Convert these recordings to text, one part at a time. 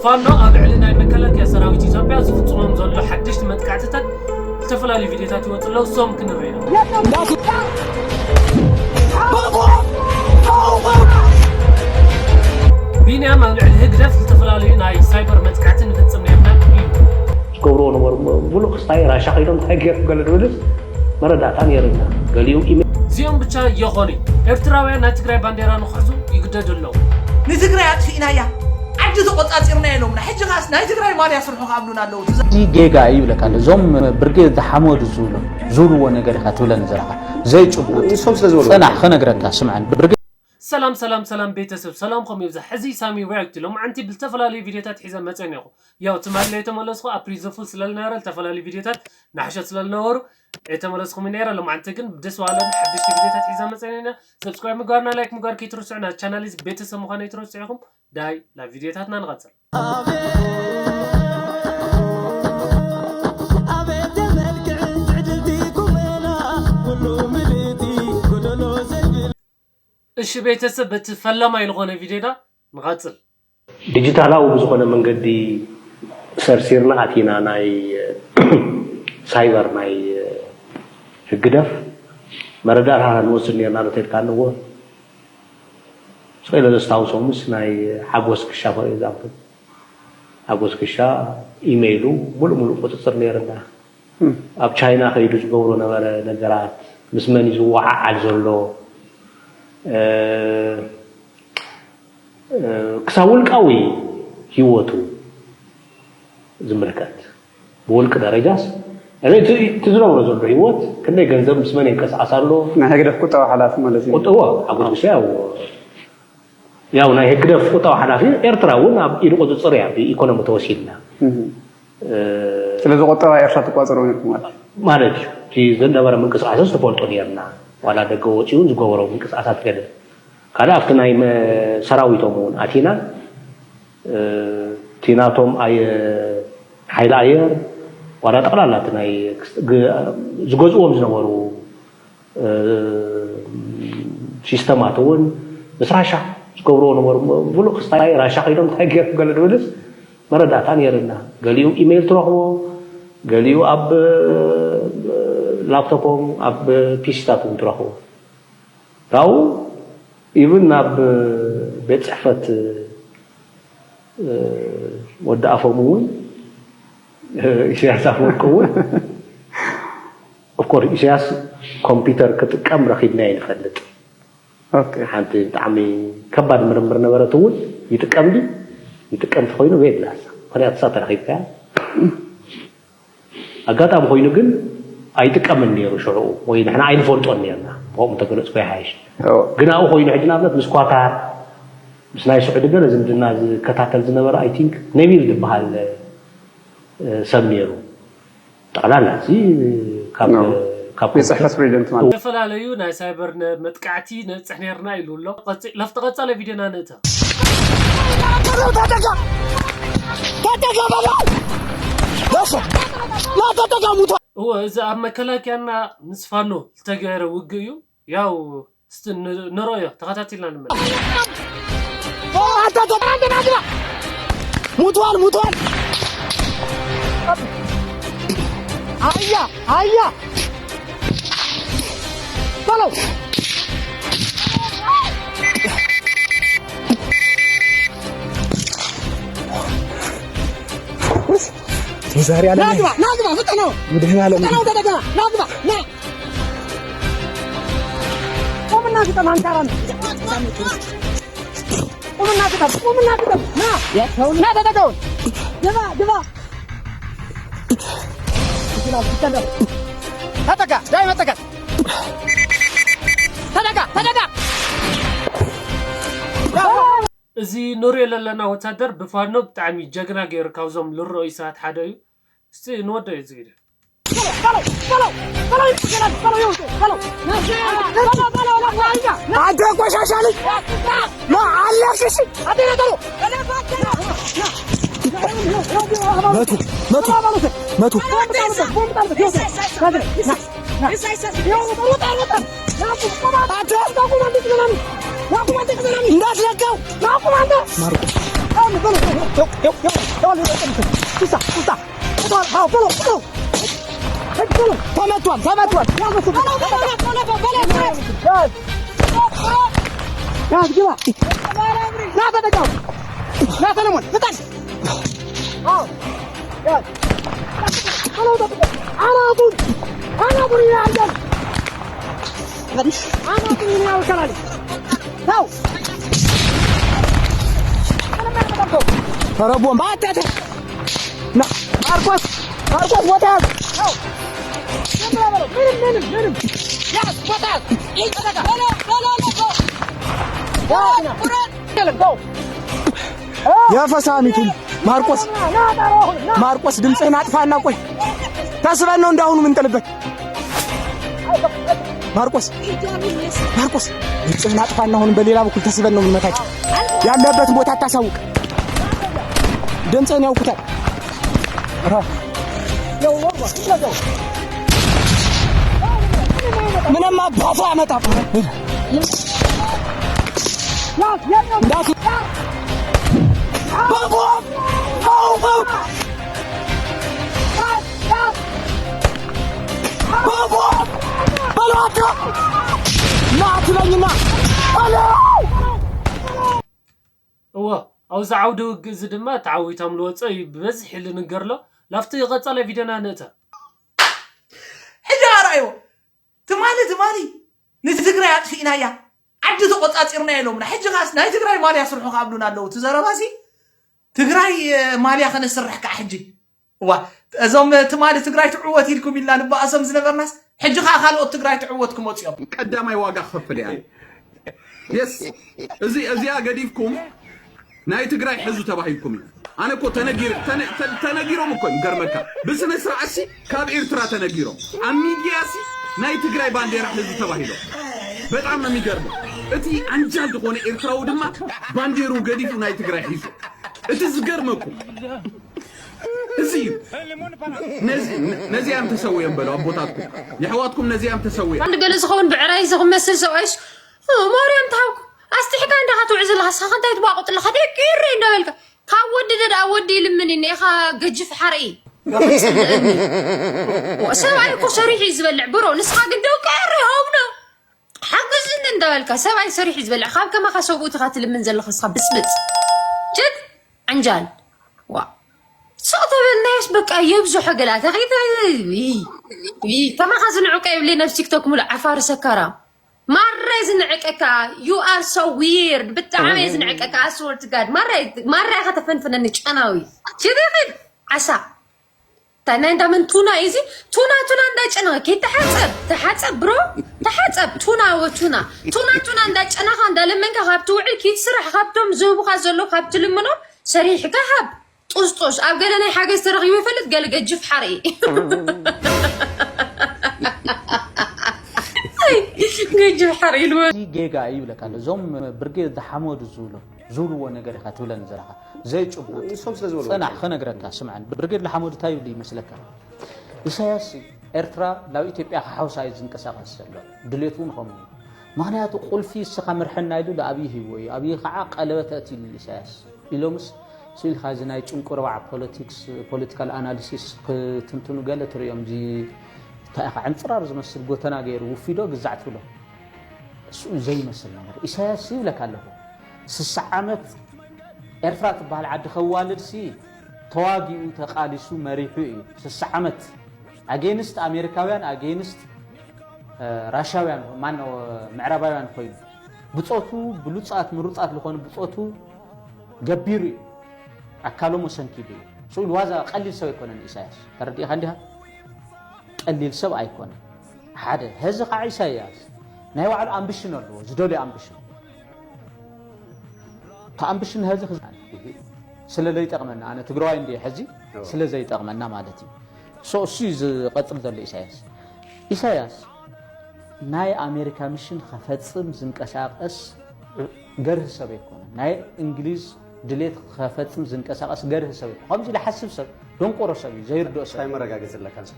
ፋኖ ኣብ ልዕሊ ናይ መከላከያ ሰራዊት ኢትዮጵያ ዝፍጽሞም ዘሎ ሓደሽቲ መጥቃዕትታት ዝተፈላለዩ ቪድዮታት ይወጽእ ኣለዉ። እሶም ክንርኢ ኢና። ቢንያም ኣብ ልዕሊ ህግደፍ ዝተፈላለዩ ናይ ሳይበር መጥቃዕቲ ንፍጽም ነርና ኢሉ። ዝገብርዎ ነበሩ። ሙሉእ ክስታይ ራሻ ከይዶም እንታይ ገይሮም ገለ ዝብልስ መረዳእታ ነይርና። ገሊኡ ኢሜል እዚኦም ብቻ የኾኑ። ኤርትራውያን ናይ ትግራይ ባንዴራ ንኽሕዙ ይግደዱ ኣለዉ። ንትግራይ ኣጥፊእናያ፣ ዓዲ ተቆጻጺርና ኢሎምና። ሕጂ ኻስ ናይ ትግራይ ማልያ ስርሑ ክኣብሉና ኣለዉ። እዚ ጌጋ እዩ ይብለካ ኣሎ። እዞም ብርጌድ ሓመዱ ዝብሉ፣ ዝብልዎ ነገር ኢኻ ትብለኒ ዘለኻ። ዘይጭቡጥ። ንሶም ስለ ዝበሉ። ጽናሕ ክነግረካ፣ ስምዓኒ። ብርጌድ ሰላም፣ ሰላም፣ ሰላም ቤተሰብ፣ ሰላምኩም ይብዛሕ። እዚ ሳሚ ሪያክት ሎማዓንቲ ብዝተፈላለዩ ቪድዮታት ሒዘ መጸ ነኹ። ያው ትማሊ ተመለስኩ፣ ኣብ ፕሪዝን ፉል ስለልነበረ ዝተፈላለዩ ቪድዮታት ናሕሸት ስለልነበሩ ኣይተመለስኩም ነይረ። ሎማዓንቲ ግን ደስ በሃለን ሓደሽቲ ቪድዮታት ሒዘ መጸ ነና። ሰብስክራይብ ምግባርና፣ ላይክ ምግባር ከይትረስዑ፣ ናብ ቻናል እዚ ቤተሰብ ምዃን ኣይትረስዑ ኢኹም። ዳይ ናብ ቪድዮታትና ንቐጽል። ኣቤት የመልክዕ ትዕድልቲ ቁመና፣ ኩሉ ምልእቲ ጎደሎ ዘይብል። እሺ ቤተሰብ፣ በቲ ፈለማይ ዝኾነ ቪድዮና ንቐጽል። ዲጂታላዊ ብዝኾነ መንገዲ ሰርሲርና ኣቲና ናይ ሳይበር ናይ ህግደፍ መረዳእታ ንወስድ ነርና ዶ ተልካ ኣለዎ። ስቕ ኢለ ዘስታውሶምስ ናይ ሓጎስ ክሻ for example፣ ሓጎስ ክሻ ኢሜይሉ ሙሉእ ሙሉእ ቁፅፅር ነይርና። ኣብ ቻይና ከይዱ ዝገብሮ ነበረ ነገራት፣ ምስ መን እዩ ዝወዓዓል ዘሎ፣ እ፣ እ፣ ክሳብ ውልቃዊ ህይወቱ ዝምልከት፣ ብውልቂ ደረጃስ፣ እኔ እቲ፣ እቲ ዝነብሮ ዘሎ ህይወት፣ ክንደይ ገንዘብ ምስ መን የንቀሳቐስ ኣሎ። ናይ ህግደፍ ቁጠባ ሓላፊ ማለት እዩ። ቁጠባ፣ ሓጎስ ክሻ ያው፣ ያው ናይ ህግደፍ ቁጠባ ሓላፊ ኤርትራ እውን ኣብ ኢዱ ቁፅፅር እያ፣ ብኢኮኖሚ ተወሲድና። እህ። እ፣ ስለዚ ቁጠባ ኤርትራ ትቋፀሮ ነርኩም ማለት እዩ። ማለት እዩ። እቲ ዝነበረ ምንቅስቃሳት ትፈልጦ ነርና። ዋላ ደገ ወፂኡ ዝገበሮ ምንቅስቃሳት ገለ። ካልእ ኣብቲ ናይ መ-፣ ሰራዊቶም እውን ኣቲና፣ እ፣ እቲ ናቶም ኣየ-፣ ሓይሊ ኣየር፣ ዋላ ጠቕላላ እቲ ናይ ክስ-፣ ግ-፣ ዝገዝእዎም ዝነበሩ፣ እ፣ ሲስተማት እውን ምስ ራሻ ዝገብርዎ ነበሩ። ሙሉእ ክስታይ ራሻ ከይዶም እንታይ ገይሮም ገለ ዝብልስ መረዳእታ ነይርና። ገሊኡ ኢሜይል ትረኽቦ፣ ገሊኡ ኣብ፣ እ፣ ላፕቶፖም፣ ኣብ ፒሲታት እውን ትረኽቦ። ካብኡ ኢቭን ናብ ቤት ጽሕፈት፣ እ፣ ወዲ ኣፎም እውን፣ እ፣ ኢሳያስ ኣፈወርቂ እውን፣ ኦፍኮርስ፣ ኢሳያስ ኮምፒውተር ክጥቀም ረኺብናዮ ንፈልጥ። ኦኬ። ሓንቲ ብጣዕሚ ከባድ ምርምር ነበረት እውን፣ ይጥቀም ድዩ? ይጥቀም ተኾይኑ በየድላስ? ምኽንያቱ እሳ ተረኺብካያ። ኣጋጣሚ ኮይኑ ግን ኣይጥቀምን ነይሩ ሽዑ፣ ወይ ንሕና ኣይንፈልጦን ነርና። ብኸምኡ እንተገለጽኩ ይሓይሽ። እዎ። ግን ኣብኡ ኮይኑ ሕጂ ንኣብነት ምስ ኳታር፣ ምስ ናይ ስዑዲ ገለ ዝምድና ዝከታተል ዝነበረ፣ ኣይ ቲንክ ነቢል ዝበሃል፣ እ፣ ሰብ ነይሩ። ጠቕላላ እዚ ካብ፣ እዎ። ካብ ቤት ጽሕፈት ፕሬዚደንት ማለት። ዝተፈላለዩ ናይ ሳይበር ነ-፣ መጥቃዕቲ ነብጽሕ ነርና ኢሉ ኣሎ። ቀጺ-፣ ናብቲ ቀጻሊ ቪድዮና ንእተ። እወ፣ እዚ ኣብ መከላከያና ምስ ፋኖ ዝተገበረ ውግእ እዩ። ያው፣ እስቲ ን-፣ ንረእዮ፣ ተኸታቲልና ንመለስ። ሙቷል፣ ሙቷል። ኣያ፣ ኣያ። በለው። ዛሬ አለ ናግባ፣ ናግባ፣ ፍጠነው። ምድህን አለ ፍጠነው፣ ተደገና፣ ናግባ፣ ና። ቆምና ግጠም፣ አንካራ ነው። ቆምና ግጠም፣ ቆምና ግጠም፣ ና። ና፣ ተደገው። ግባ፣ ግባ። ተጠጋ፣ ዳይ መጠጋ። ተጠጋ፣ ተጠጋ። እዚ ንሪኦ ዘለና ወታደር ብፋኖ ብጣዕሚ ጀግና ገይሩ ካብዞም ልረኣዩ ሰባት ሓደ እዩ። እስቲ ንወዶ እዩ ዝግደ። አንተ ቆሻሻ ልጅ! ና አለቅሽ! መቱ! መቱ! መቱ! እንዳትለቀው! ተመቷል፣ ተመቷል። ያዝ፣ ያዝ፣ ያዝ፣ ግባ። ና ተጠቀም። ና ሰለሞን፣ ፍጠን። አዎ፣ ያዝ። አናቱን፣ አናቱን ይላል። አናቱን ይላል ከላል። ተው። ኧረ ቦምብ አትያት። ና፣ ማርቆስ፣ ማርቆስ፣ ቦታ ያዝ። ተው። ምንም፣ ምንም፣ ምንም። ያዝ፣ ቦታ ያዝ። ይህ ተዘጋ። ቶሎ፣ ቶሎ፣ ቶሎ። ያዝ፣ ና። ቁረጥ። የለም፣ ተው። የፈሳሚቱን ማርቆስ፣ ማርቆስ፣ ድምፅህን አጥፋና፣ ቆይ፣ ተስበን ነው እንዳሁኑ ምንጥልበት። ማርቆስ፣ ማርቆስ፣ ድምፅህን አጥፋና፣ አሁንም በሌላ በኩል ተስበን ነው የምንመታቸው። ያለበትን ቦታ አታሳውቅ። ድምፅህን ያውቁታል። ምንም አባቱ አያመጣም። እንዳት በጎ! በጎ! በጎ! በሏቸው! ና ትለኝና በለው! እወ፣ ኣብዚ ዓውደ ውግእ እዚ ድማ ተዓዊቶም ዝወፀ እዩ ብበዝሒ ልንገር ኣሎ። ላብቲ ቀፃላይ ቪድዮና ንእተ። ሕጂ ኣርኣዮ። ትማሊ ትማሊ ንትግራይ ኣጥፊእናያ፣ ዓዲ ተቆፃፂርና ኢሎምና። ሕጂ ኻስ ናይ ትግራይ ማልያ ስርሑ ካብሉና ኣለዉ። እቲ ዘረባሲ ትግራይ ማልያ ከነስርሕ ከዓ ሕጂ እዋ እዞም ትማሊ ትግራይ ትዕወት ኢልኩም ኢልና ንበኣሶም ዝነበርናስ ሕጂ ከዓ ካልኦት ትግራይ ትዕወት ክመፁ እዮም። ቀዳማይ ዋጋ ክኸፍል እያ። የስ እዚ እዚኣ ገዲፍኩም ናይ ትግራይ ሕዙ ተባሂልኩም እዩ። ኣነ እኮ ተነጊር- ተነ- ተ- ተነጊሮም እኮ እዮም። ገርመካ ብስነ ስርዓት ሲ ካብ ኤርትራ ተነጊሮም ኣብ ሚድያ ሲ ናይ ትግራይ ባንዴራ ሕዙ ተባሂሎም በጣም ነው የሚገርመው። እቲ ኣንጃል ዝኾነ ኤርትራዊ ድማ ባንዴሩ ገዲፉ ናይ ትግራይ ሒዙ እቲ ዝገርመኩም እዚ እዩ። ነዚ- ነዚያም ተሰውዮም በሉ ኣቦታትኩም የሕዋትኩም ነዚያም ተሰውዮም። ኣንድ ገለ ዝኸውን ብዕራይ ዝኽመስል ሰብኣይስ ማርያም ትሃብኩ ኣስጢሕካ እንዳኻ ትውዕ ዘለኻ ንስኻ እንታይ ትባቑጥ ኣለኻ ደቂ እረይ እንዳበልካ ካብ ወዲ ደኣ ወዲ ይልምን እኒ ኢኻ ገጅፍ ሓርኢ ሰብኣይ እኮ ሰሪሑ እዩ ዝበልዕ ብሮ ንስኻ ግን ደቂ እረይ ሃብዶ ሓግዝኒ እንዳበልካ ሰብኣይ ሰሪሑ እዩ ዝበልዕ ካብ ከማኻ ሰብኡት ኢኻ ትልምን ዘለኻ ንስኻ ብፅብፅ ጀት ዕንጃል ዋ ስቕ ተበልናዮስ በቃ የብዝሖ ገላ ተኺተ ከማኻ ዝንዕቀ ይብለይ ነብስ ቲክቶክ ሙሉእ ዓፋሪ ሰካራም ማራ ዝንዕቀካ you are so weird ብጣዕሚ እየ ዝንዕቀካ I swear to God ማራ ማራ ኢኻ ተፈንፍነኒ ጨናዊ ሽደኺድ ዓሳ እንታይ ናይ እንዳመን ቱና እዩ እዚ ቱና ቱና እንዳጨነኸ ከይተሓፀብ ተሓፀብ ብሮ ተሓፀብ ቱና ወ ቱና ቱና ቱና እንዳጨነኻ እንዳለመንካ ካብ ትውዕል ኪድ ስራሕ ካብቶም ዝህቡኻ ዘሎ ካብ ትልምኖም ሰሪሕካ ሃብ ጡስጡስ ኣብ ገለ ናይ ሓገዝ ተረኺቡ ይፈልጥ ገለ ገጅፍ ሓርኢ ገጅፍ ሓርኢ ኢልዎ እዚ ጌጋ እዩ ይብለካ ኣሎ እዞም ብርጌድ ዝሓመዱ ዝብሎ ዝብልዎ ነገር ኢኻ ትብለኒ ዘለኻ ዘይጭቡጥ ንሶም ስለ ዝበሉ ጽናሕ ክነግረካ ስምዓኒ ብርጌድ ዝሓመዱ እንታይ ይብሉ ይመስለካ ኢሳያስ ኤርትራ ናብ ኢትዮጵያ ክሓውሳ እዩ ዝንቀሳቐስ ዘሎ ድሌት እውን ከምኡ እዩ ምኽንያቱ ቁልፊ እስኻ ምርሐና ኢሉ ንኣብዪ ሂብዎ እዩ ኣብዪ ከዓ ቀለበት ኣእትዩሉ ኢሳያስ ኢሎምስ ስኢልካ እዚ ናይ ጭንቁርባዕ ፖለቲክስ ፖለቲካል ኣናሊሲስ ክትንትኑ ገለ ትርእዮም እዚ እንታይ ኢኻ ዕንፅራር ዝመስል ጎተና ገይሩ ውፊዶ ግዛዕ ትብሎ እሱ ዘይመስል ነገር ኢሳያስ ይብለካ ኣለኹ ስሳ ዓመት ኤርትራ ትበሃል ዓዲ ከዋልድ ሲ ተዋጊኡ ተቃሊሱ መሪሑ እዩ ስሳ ዓመት ኣጌንስት ኣሜሪካውያን ኣጌንስት ራሻውያን ማነው ምዕራባውያን ኮይኑ ብፆቱ ብሉፃት ምሩፃት ዝኾኑ ብፆቱ ገቢሩ እዩ ኣካሎም ወሰንኪዱ እዩ ስኡ ዋዛ ቀሊል ሰብ ኣይኮነን ኢሳያስ ተረዲእኻ እንዲኻ ቀሊል ሰብ ኣይኮነን ሓደ ህዚ ከዓ ኢሳያስ ናይ ባዕሉ ኣምብሽን ኣለዎ ዝደልዮ ኣምብሽን ተኣምብሽን ህዚ ስለ ዘይጠቕመና ኣነ ትግራዋይ እንዲ ሕዚ ስለ ዘይጠቕመና ማለት እዩ so እሱ እዩ ዝቐፅል ዘሎ ኢሳያስ ኢሳያስ ናይ ኣሜሪካ ሚሽን ከፈፅም ዝንቀሳቀስ ገርህ ሰብ ኣይኮነን ናይ እንግሊዝ ድሌት ከፈፅም ዝንቀሳቀስ ገርህ ሰብ ኣይኮነ ከምዚ ዝሓስብ ሰብ ደንቆሮ ሰብ እዩ ዘይርድኦ ሰብ እንታይ መረጋገፂ ኣለካ ንስኻ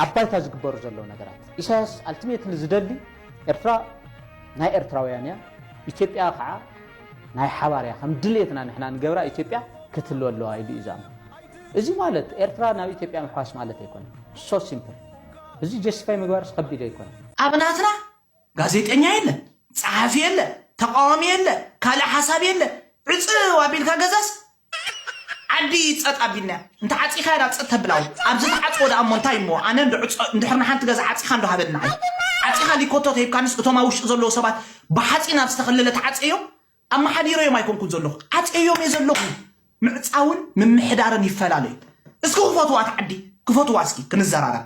ኣብ ባይታ ዝግበሩ ዘለዉ ነገራት ኢሳያስ ኣልቲሜትሊ ዝደሊ ኤርትራ ናይ ኤርትራውያን እያ ኢትዮጵያ ከዓ ናይ ሓባር እያ። ከም ድሌትና ንሕና ንገብራ ኢትዮጵያ ክትህልወ ኣለዋ ኢሉ እዩ ዝኣምን። እዚ ማለት ኤርትራ ናብ ኢትዮጵያ ምሕዋስ ማለት ኣይኮነን። So simple። እዚ ጀስቲፋይ ምግባርስ ከቢድ ኣይኮነን። ኣብ ናትና ጋዜጠኛ የለ፣ ጸሓፊ የለ፣ ተቃዋሚ የለ፣ ካልእ ሓሳብ የለ። ዕጽው ኣቢልካ ገዛስ ዓዲ ጸጥ ኣቢልና እንተ ዓጺኻ ናብ ጸጥ ተብላው። ኣብዚ ተዓጽዎ ደኣ እሞ እንታይ እሞ ኣነ እንድሕር ንሓንቲ ገዛ ዓጺኻ እንዶ ሃበልና። ዓጺኻ ሊኮቶ ተሂብካንስ እቶም ኣብ ውሽጢ ዘለዉ ሰባት ብሓጺን ኣብ ዝተኸለለ ተዓጽዮም ኣመሓዲረዮም ኣይኮንኩን ዘለኹ፣ ዓጽየዮም እየ ዘለኹ። ምዕጻውን ምምሕዳርን ይፈላለዩ። እስኪ ክፈትዋ እቲ ዓዲ፣ ክፈትዋ እስኪ ክንዘራረብ።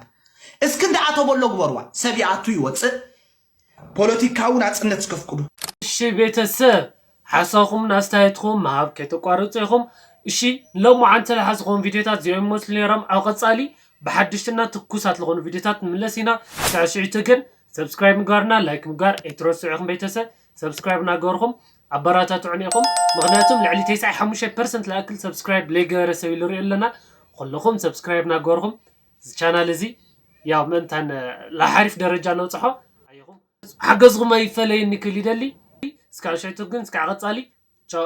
እስኪ እንዳኣተወሎ ግበርዋ። ሰብ ይኣቱ ይወጽእ፣ ፖለቲካዊ ናጽነት እስከፍቅዱ። እሺ ቤተሰብ ሓሳኹምን ኣስተያየትኩም ምሃብ ከይተቋርጹ ኢኹም። እሺ ሎማዓንቲ ለሓዝኹም ቪዲዮታት እዚኦም ይመስሉ ነይሮም። ኣብ ቀጻሊ ብሓድሽትና ትኩሳት ዝኾኑ ቪዲዮታት ንምለስ ኢና። ሳዕስዒቱ ግን ሰብስክራይብ ምግባርና ላይክ ምግባር ኣይትረስዑ ኢኹም ቤተሰብ። ሰብስክራይብ እናገበርኩም ኣበራታትዑን ኢኹም። ምኽንያቱም ልዕሊ ተስዓይ ሓሙሽተ ፐርሰንት ዝኣክል ሰብስክራይብ ለይገበረ ሰብ ይልሪኦ ኣለና። ኩልኹም ሰብስክራይብ እናገበርኩም እዚ ቻናል እዚ ያው ምእንታን ለሓሪፍ ደረጃ ነውፅሖ ኣየኹም ሓገዝኹም ኣይፈለየኒ ክል ይደሊ። እስካብ ሸቱ ግን እስካብ ቀጻሊ ቻው።